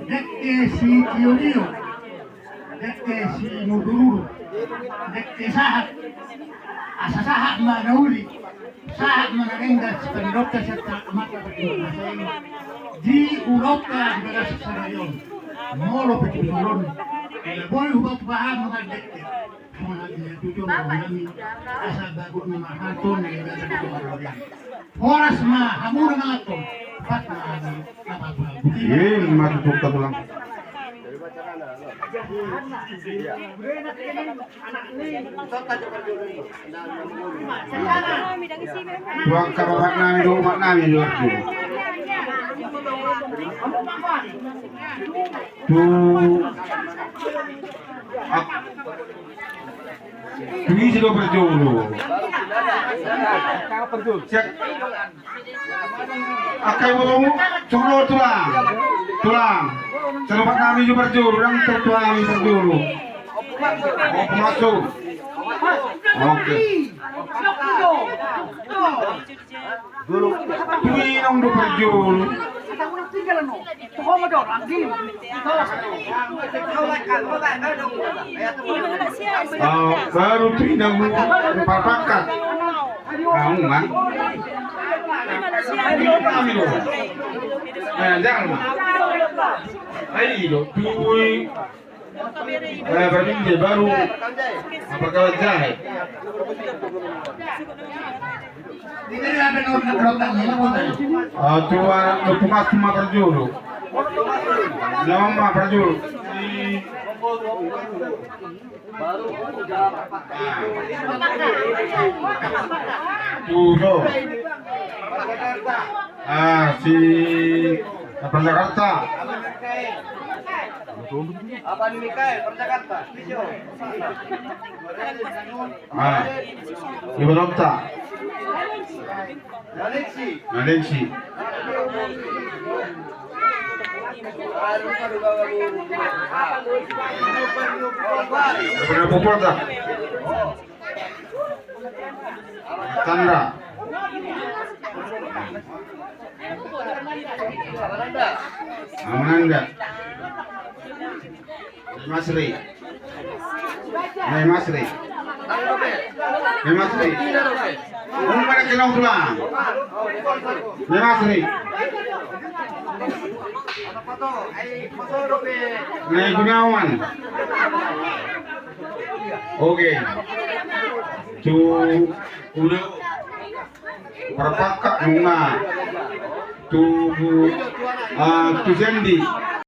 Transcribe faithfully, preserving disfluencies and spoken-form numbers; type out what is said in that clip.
Dengke sitiotio, dengke simudurudur, dengke sahat. Asa sahat ma na uli, sahat ma na denggan sipangidoonta sian mata parjolo. Di ulaonta di bagasan sadari on, molo pe di bagasan on, ela boi hupatupa hami ma dengke. Horas ma hamu na manganhon, pat ma hami na papabuti. Ima tutu, Tulang. Tu angka bapaknami dohot umaknami do. Tu Ise do parjolo? Siap. Angka ibotomu, songon on, Tulang. Tulang. Songon on, nami jo parjolo, ndang tor tu hami parjolo. Ompu Mansur. Oke. Tu inong do parjolo. Ah, baru tu inong, parpangkat. Ah, unang. Kami do. Eh, jangan. Ayo, tu Eh, berarti dia baru apa, kawan jahe? Ah, tu anak tu Ompu Mansur ma parjolo. Nama ma parjolo. Tu do. Ah, si Prajakarta. Apa ni Mikael, Prajakarta? Ah, ibotonta. Nalengsi. Nalengsi. Benar pukul tak? Tanda. Amananda. Masri. Masri. Masri. Umar kenal tulang. Masri. Gunawan. Oke. Tu udah. Parpangkat nunga. Tu, ah, tu sendi.